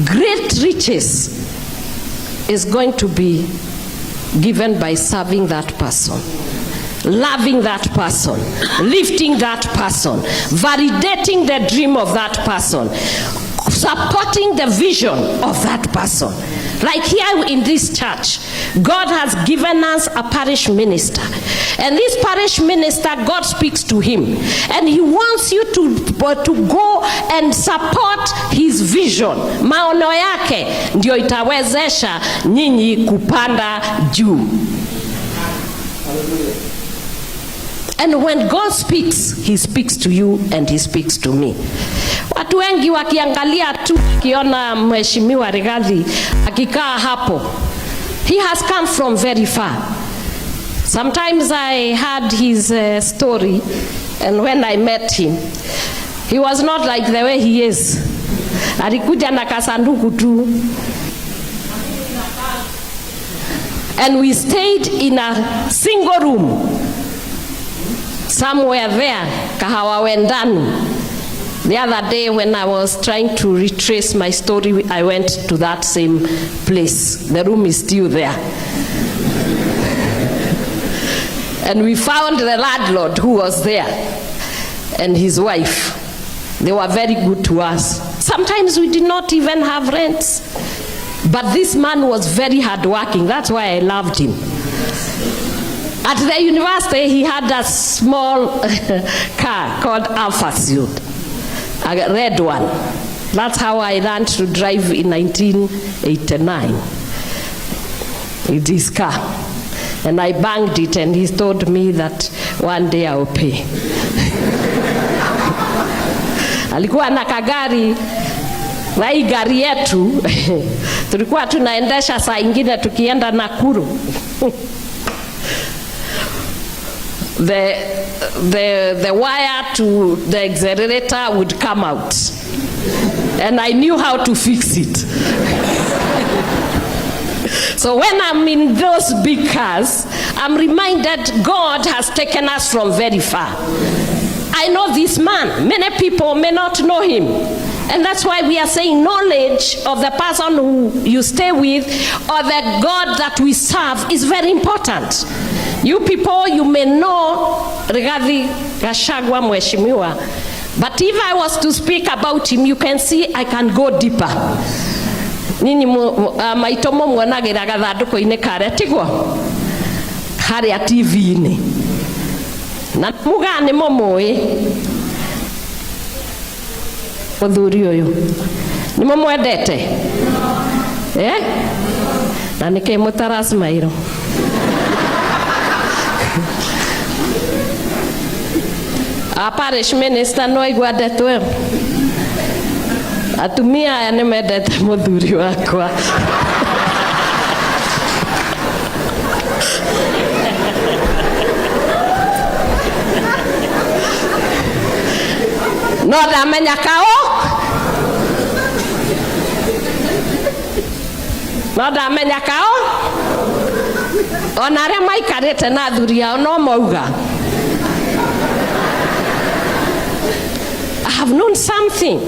Great riches is going to be given by serving that person, loving that person, lifting that person, validating the dream of that person, supporting the vision of that person. Like here in this church, God has given us a parish minister. And this parish minister, God speaks to him. And he wants you to go and support his vision. Maono yake ndio itawezesha nyinyi kupanda juu. And when God speaks, he speaks to you and he speaks to me. Watu wengi wakiangalia tu, wakiona Mheshimiwa Rigathi akikaa hapo, he has come from very far. Sometimes I heard his story, and when I met him, he was not like the way he is. Alikuja na kasanduku tu. And we stayed in a single room somewhere there, Kahawa Wendani. The other day when I was trying to retrace my story, I went to that same place. The room is still there. And we found the landlord who was there and his wife. They were very good to us. Sometimes we did not even have rents. But this man was very hardworking. That's why I loved him. At the university, he had a small car called Alpha Suit, a red one. That's how I learned to drive in 1989, with his car. And I banged it, and he told me that one day I will pay. Alikuwa na kagari na hii gari yetu tulikuwa tunaendesha saa ingine tukienda Nakuru. The wire to the accelerator would come out. And I knew how to fix it. So when I'm in those big cars, I'm reminded God has taken us from very far. I know this man. Many people may not know him. And that's why we are saying knowledge of the person who you stay with or the God that we serve is very important. You people, you may know Rigathi Gachagua Mheshimiwa, but if I was to speak about him, you can see I can go deeper. Nini maito mumuonagira gathandũkũ-inĩ karĩa tiguo harĩa TV-inĩ na mugaa nĩ mũmũĩ mũthuri ũyũ nĩ mũmwendete eh? Na nĩkĩ mũtaracmairwo a parish minister no aigua ndeto ĩyo atumia aya nĩ mendete mũthuri wakwa. No ndamenya kao no ndamenya kao ona arĩa maikarĩte na athuri ao no mauga. I have known something.